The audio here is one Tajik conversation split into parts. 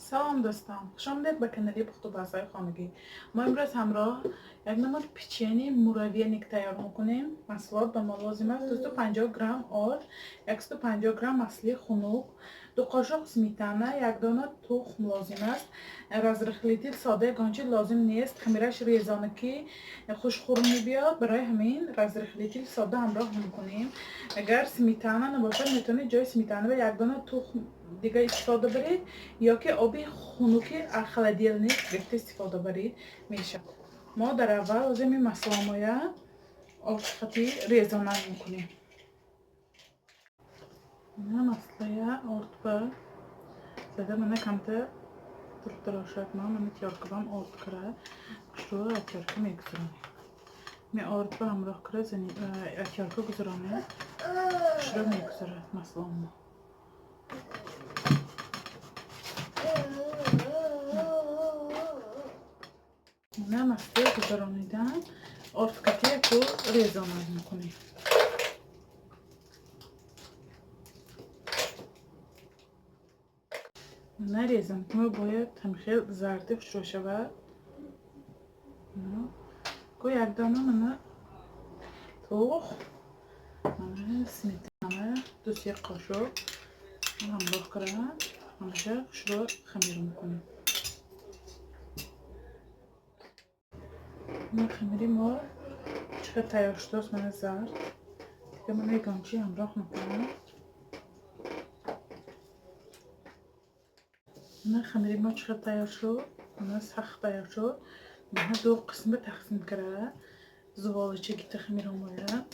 Салом, дӯстон, хуш омадед ба канали Пухтупазҳои хонагӣ. Мо имрӯз ҳамроҳ як намуд печени муравейник тайёр мекунем. Маҳсулот ба мо лозим аст: 250 грамм орд, 150 грамм масли хунук, 2 қошуқ сметана, як дона тухм лозим аст. Разрыхлитель сода ягон чиз лозим нест. Хамираш резона, ки хушхӯр мебиёд, барои ҳамин разрыхлитель сода ҳамроҳ мекунем. Агар сметана набошад, метавонед ҷои сметана ба як дона тухм дига истифода баред ё ки оби хунуки холодильник гирифта истифода баред, мешавад. Мо дар аввал озим ин масломоя ордқати резона мекунем. Ина маслая ордба зада, мана камта туртарошак. Ма мана тёркабам орд кара хушрӯ атёрка мегузаронем. Ме ордба ҳамроҳ кара атёрка гузаронем, хушрӯ мегузарад масломо. Мана маслаи гузаронидан ордкати яку резона мекунем. Мана резонкумо бояд ҳамихел зарди хушрӯ шавад. Ку як дона мана тухм, мана сметана 2-се қошуқ ҳамроҳ кара, ҳамаша хушрӯ хамир мекунем. Мана хамири мо чӣ қадр тайёр шудааст, мана зард. Дига мана ягон чи ҳамроҳ мекунам. Мана хамири мо чӣ қадр тайёр шуд, мана сахт тайёр шуд. Мана ду қисмба тақсим кара зуволича гита хамиромоя.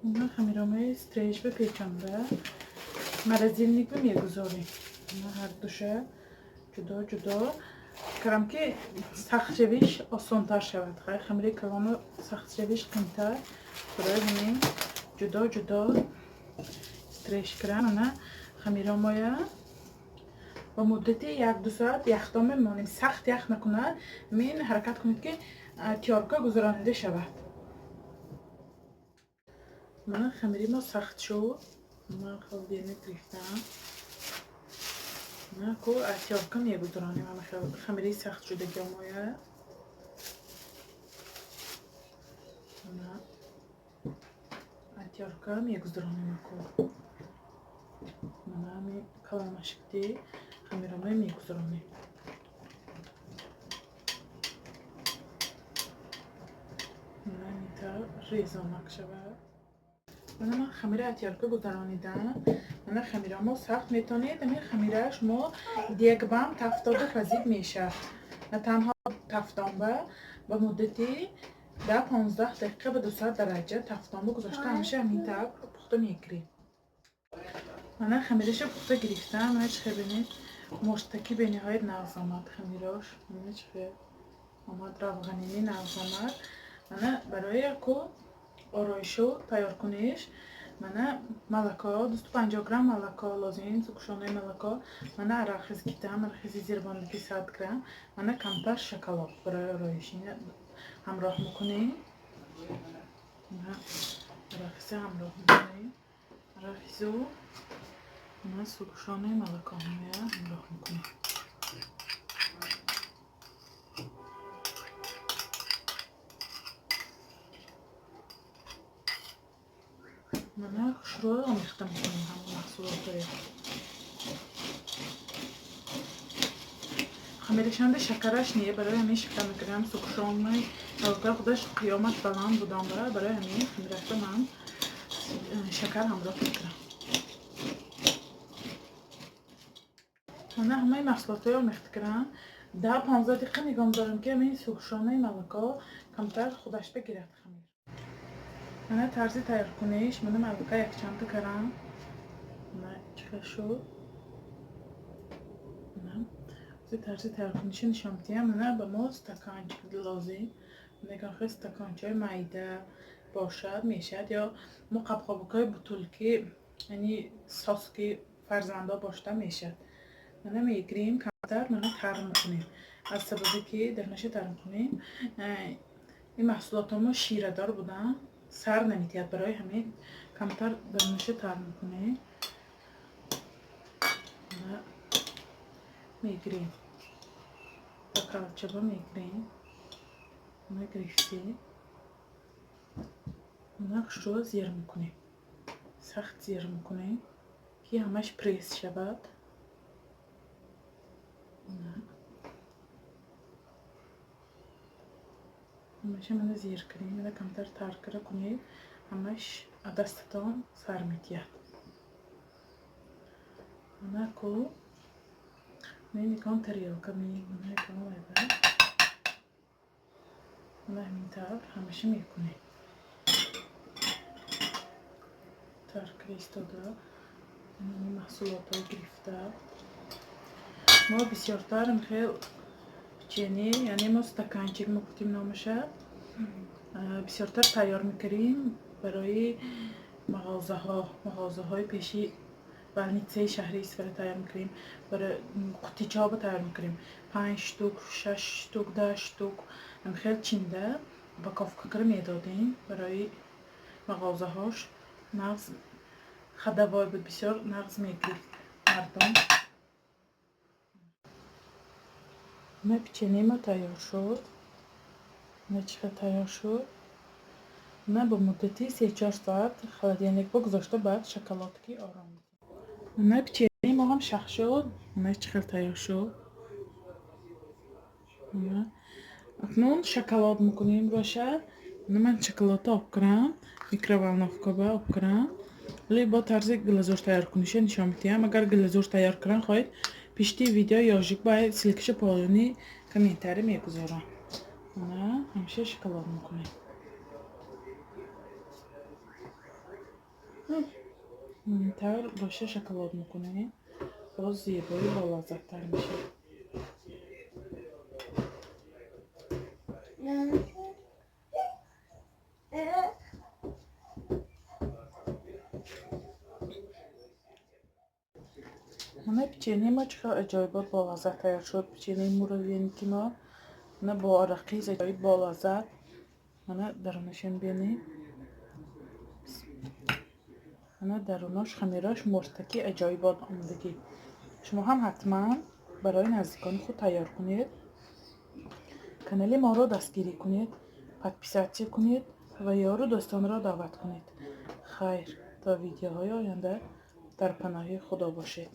Мана хамиромои стрейчба печонда морозильникба мегузорем. Мана ҳардуша ҷудо ҷудо карам, ки сахт шавиш осонтар шавад. Хамири калону сахт шавиш қимтар, барои ҳамин ҷудо ҷудо стрейч кара. Мана хамиромоя ба муддати 1-2 соат яхдон мемонем. Сахт ях накунад, мин ҳаракат кунед, ки тёрка гузаронида шавад. Мана хамири мо сахт шуд. Ман холодильник гирифтам. Мана ку тёрка мегузаронем хамири сахт шудагиомоя. Мана тёрка мегузаронем ку. Мана ҳами калонашикти хамиромоя мегузаронем. Мана ин тавр резонак шавад. Мана ман хамира атёрка гузаронидам. Мана хамирамо сахт, метавонед ҳамин хамира шумо дегбам тафтода пазид мешавад. На танҳо тафтонба, ба муддати 10-15 дақиқа ба 200 дараҷа тафтонба гузошта, ҳамеша ҳамин тавр пухта мегирем. Мана хамираша пухта гирифтам. Мана чӣ хел, бинед, моштаки бениҳоят нағз омад хамирош. Мана чӣ хел омад, равғанини нағз омад. Мана барои яку ороишу тайёр куниш, мана молоко, 250 грамм молоко лозим, сукшонаи молоко, мана арахис гитам, арахиси зирбондаги 100 грамм, мана камтар шоколад барои ороиш ҳамроҳ мекунем. Арахиси ҳамроҳ мекунем, арахису мана сукшонаи молокоҳоя ҳамроҳ мекунем. Мана хушрӯ омехта мекунем ҳама маҳсулотҳоя. Хамирашанда шакараш не, барои ҳамин шакар мекунам. Сукшонаи молокои худаш қиёмат баланд будан, барои ҳамин хамирашба ман шакар ҳамроҳ мекунам. Мана ҳамаи маҳсулотҳоя омехта кардам. 10-15 дақиқа нигоҳ медорам, ки ҳамин сукшонаи молоко камтар худаш бигирад хамир. Мана тарзи тайёркуниш. Мана молоко якчандта карам. Мана чӣ хел шуд. Тарзи тайёркуниша нишон медиҳам. Мана ба мо стаканчик лозим. Ягон хел стаканчаҳои майда бошад, мешавад, ё мо қабқобакҳои бутулки, яъни соски фарзандо бошада, мешавад. Мана мегирем камтар, мана тар мекунем. Аз сабабе ки дарнаша тар мекунем, ин маҳсулотҳо мо ширадор буданд. Сар наметиҳад, барои ҳамин камтар дарунаша тар мекунем. Мегирем. Ба калчаба мегирем. Мана гирифтем. Мана хушрӯ зер мекунем. Сахт зер мекунем, ки ҳамаш пресс шавад. Ҳамаша мана зер кунем, мана камтар тар кара кунед, ҳамаш дастатон сар метиҳад. Мана ку мекон тарелка мана якон вайба. Мана ҳамин тавр ҳамаша мекунем. Тар кара истода, маҳсулотҳо гирифта. Мо бисёртар хел печенье, яъне мо стаканчик мегуфтем номаша, бисёртар тайёр мекардем барои мағозаҳо, мағозаҳои пеши больницаи шаҳри Исфара тайёр мекардем, барои қуттичаҳо тайёр мекардем. 5 штук, 6 штук, 10 штук хел чинда упаковка кара медодем барои мағозаҳош. Нағз ходовой буд, бисёр нағз мегирифт мардум. Мана печенье мо тайёр шуд. Мана чӣ хел тайёр шуд. Мана ба муддати 3-4 соат холодильник ба гузошта, баъд шоколадки ором. Мана печенье мо ҳам шах шуд. Мана чӣ хел тайёр шуд. Мана акнун шоколад мекунем роша. Мана ман шоколадро об кунам, микроволновка ба об кунам. Вале бо тарзи глазур тайёр куниша нишон медиҳам. Агар глазур тайёр кардан хоҳед, пишти видео ёжик ба ссылка ша поёни комментарий мегузорам. Мана ҳамеша шоколад мекунем. Ин тавр боша шоколад мекунем, боз зебои болаззаттар мешавад. Мана печенье мо чӣ хел аҷоибот болаззат тайёр шуд. Печеньеи муравейники мо мана бо арақиз аҷоиб болаззат. Мана дарунашам бинед. Мана дарунош хамирош муртаки аҷоибот омодагӣ. Шумо ҳам ҳатман барои наздикони худ тайёр кунед. Канали моро дастгирӣ кунед, подписаться кунед ва ёру дӯстонро даъват кунед. Хайр, то видеоҳои оянда дар паноҳи Худо бошед.